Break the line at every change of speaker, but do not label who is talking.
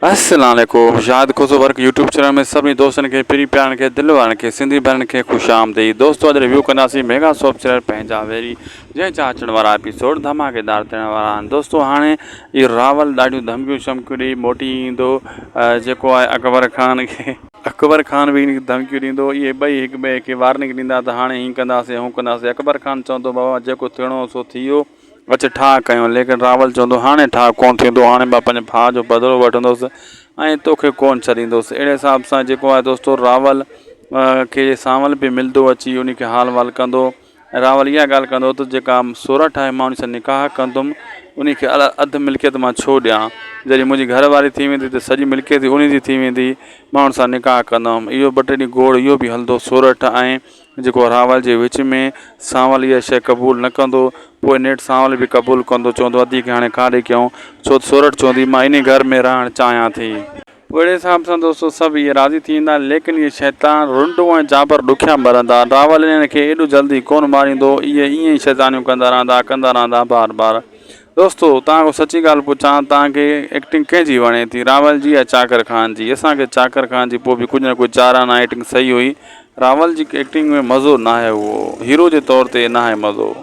السلام عليڪم Shahid Khoso work YouTube channel ۾ سڀني دوستن کي پرين پيارن کي دل وارن کي سنڌي ڀائرن کي خوش آمديد دوستو اڄ ريويو ڪنداسين ميگا سوپ سيريل پنهنجا ويري جنهن جا اچڻ وارا ايپيسوڊ ڌماڪيدار ٿيڻ وارا آهن دوستو هاڻي اهو راول ڏاڍيون ڌمڪيون شمڪيون ڏئي موٽي ايندو جيڪو آهي اڪبر خان کي اڪبر خان به هن کي ڌمڪيون ڏيندو اهي ٻئي هڪ ٻئي کي وارننگ ڏيندا ته هاڻي هين ڪنداسين هون ڪنداسين اڪبر خان چوندو بابا جيڪو ٿيڻو هو سو ٿي ويو اچ ٺاهه ڪيون. ليڪن راول چوندو، هاڻي ٺاهه ڪونه ٿيندو، هاڻي مان پنهنجي ڀاء جو بدلو وٺندس ۽ توکي ڪونه ڇڏيندس. اهڙي حساب سان جيڪو آهي دوستو راول کي سانول به ملندو اچي ان کي حال وال ڪندو ۽ راول اها ڳالهه ڪندو ته جيڪا سورٺ آهي مان ان سان نڪاح ڪندم ان کي اڌ ملڪيت مان ڇو ڏيان جڏهن منهنجي گهر واري ٿي ويندي ته سڄي ملڪيت ان جي ٿي ويندي مان ان سان نڪاح ڪندم. اهو ٻه ٽي ڏينهن گوڙ اهو به هلندو سورٺ ۽ جيڪو راول جي وچ ۾ سانول اها شيء قبول نه ڪندو. پوء نيٺ سانول به قبول ڪندو. چوندو ادي کي هاڻي ڪاڏي ڪيون؟ ڇو ته سورٺ چوندي مان انهي گهر ۾ رهڻ چاهيان ٿي. پوء اهڙي حساب سان دوستو سڀ اهي راضي ٿي ويندا. ليڪن اهي شيطان رنڊو ۽ جابر ڏکيا مرندا. راول انهن کي ايڏو جلدي ڪونه ماريندو. اهي ائين ئي شيطانيون ڪندا رهندا، ڪندا رهندا بار بار. دوستو توهان کان سچي ڳالهه پڇان توهان کي ايڪٽنگ ڪنهن جي وڻي ٿي راول جي يا چاڪر خان جي اسان کي چاڪر خان جي پوء به ڪجهه نه ڪجهه چارانه ايڪٽنگ صحيح هئي راول جي ايڪٽنگ ۾ مزو ناهي اهو هيرو جي طور تي ناهي مزو.